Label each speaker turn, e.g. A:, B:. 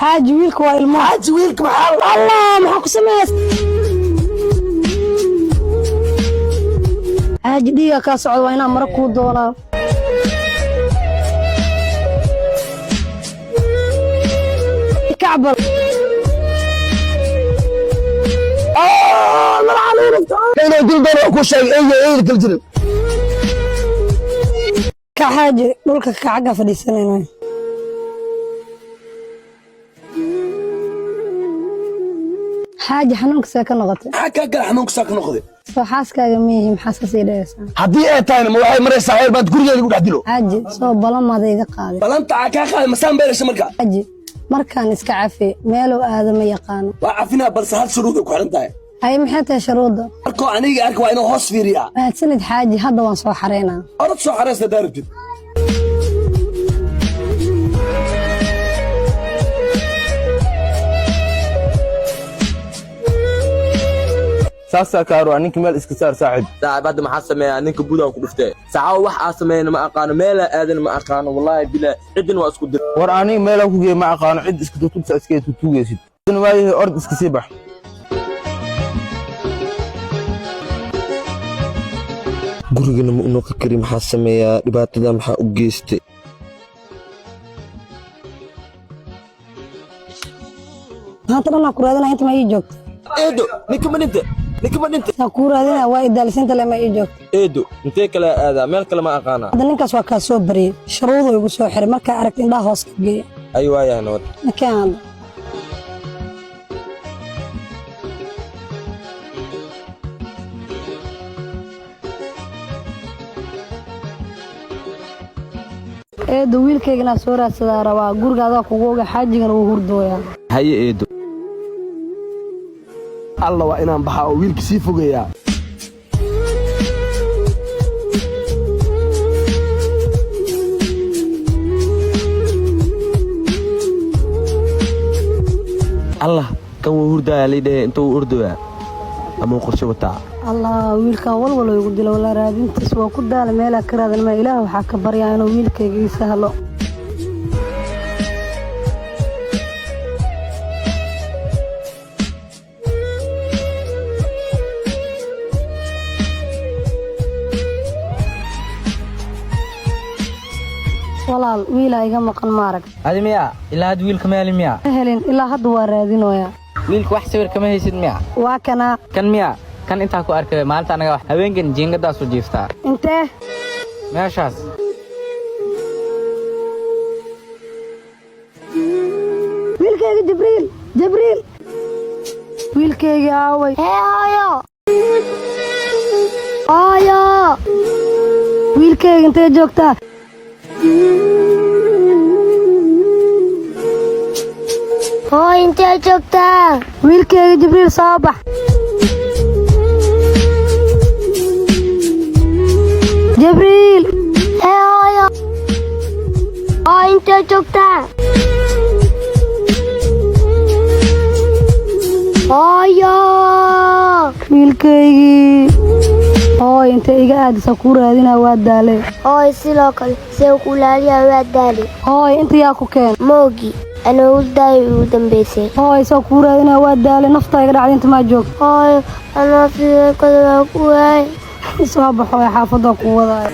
A: Xaaji, wiilka waa ilmo.
B: Xaaji, wiilka maxaa?
A: Allah, maxaa ku sameeyay? Xaaji, dhiiga kaa socda, waa inaan mara kuu doonaa. Kacbal.
B: Inuu dil doono ku sheegay, eyga eyda kala jirin.
A: Ka xaaji, dhulka kacaga fadhiisanayna. Xaaji, xanuunka see ka noqotay?
B: Maxaa kaa gala xanuunka saa ka noqday?
A: Soo xaaskaaga miyihi? Maxaa ka sii dhayaysaa?
B: Haddii ay tahayna, ma waxay maraysaa heer baad gurigeeda igu dhex dilo?
A: Xaaji, soo balamaada iga qaaday.
B: Balanta aa kaa qaaday masaan beerasha marka.
A: Xaaji, markaan iska cafe, meeluu aado ma yaqaano.
B: Waa cafinaa, balse hal shuruud ay ku xidhan tahay.
A: Haye, maxay tahay shuruudda?
B: Markoo aniga arka waa inuu hoos fiiriyaa.
A: Mahadsanid xaaji, hadda waan soo xareynaa.
B: Orod soo xareysta haddaa rabtid.
C: Saasaa kaaro, ninka meel iska saar, saaxiib.
D: Saaxiib, hadda maxaa sameeyaa? Ninka budaan ku dhuftee saacawo, wax aa sameeyna ma aqaano, meelaa aadana ma aqaano. Wallaahi bilaa, ciddina waa isku dir.
C: War aniga meelaan ku geey ma aqaano, cid iska tutugsa iska tutugaysid waayahay, ord iska sii bax.
D: Gurigana ma u noqon kari. Maxaa sameeyaa? Dhibaatada maxaa u geystay?
A: Maanta dhan aan ku raadinaya, inta ma ii joogto?
D: Eedo, ninka ma dhinta? Ninka ma dhinta?
A: Saa kuu raadinaya, waa idaalisinta le, ma ii joogto?
D: Eedo, intee kale aadaa? Meel kale ma aqaanaa.
A: Hadda ninkaas waa kaa soo baryey, shuruuduu igu soo xiray. Markaa aragta, indhaha hoos ka geeya.
D: Ay, waayahay, nabad.
A: Nakeen hadda. Eedo, wiilkaygana soo raadsadaa rabaa. Guriga adaa kugu oga, xaajigana wuu hurdooyaa.
D: Haye, eedo.
B: Alla, waa inaan baxaa oo wiilka sii fogeeyaa.
D: Allah, kan wuu hurdaaya liidhehe, intuu u ordooyaa ama uu qorshe wataa?
A: Allah, wiilkan walwalo igu dilo. Walaa, raadintiis waa ku daala, meelaa ka raadan ma. Ilaah waxaa ka baryaa inuu wiilkayga ii sahlo. Walaal, wiilaa iga maqan, maarag?
E: Adi miya? Ilaa hadda wiilka ma helin miya?
A: Ma helin ilaa hadda, waa raadinoyaa.
E: Wiilka wax sawir kama haysid miya?
A: Waa kanaa.
E: Kan miya? Kan intaa ku arkay maalinta anaga wax haweenkan jiingadaasu jiiftaa.
A: Intee?
E: Meeshaas.
A: Wiilkayga Jibriil, Jibriil, wiilkayga aaway?
F: Hee hooyo, hooyo.
A: Wiilkayga intee joogtaa?
F: Hooyo, intee joogtaa?
A: Wiilkayga Jibriil, soo bax. Jibriil.
F: Hee hooyo, hooyo, intee joogtaa? Hooyo.
A: Wiilkaygii, hooy, intee iga aadisa? Kuu raadinaa, waa daale.
F: Hooyo, sidoo kale see ku laaliyaa, waa daali.
A: Hooy, inta yaa ku keen?
F: Moogi, anuu daay ugu dambeysay.
A: Hooy, soo kuu raadinaa, waa daale, naftaa iga dhacday. Inta maa joogto?
F: Hooyo, anaa sidoo kale waa ku waay.
A: Soo baxo, xaafadda kuu wadaaya.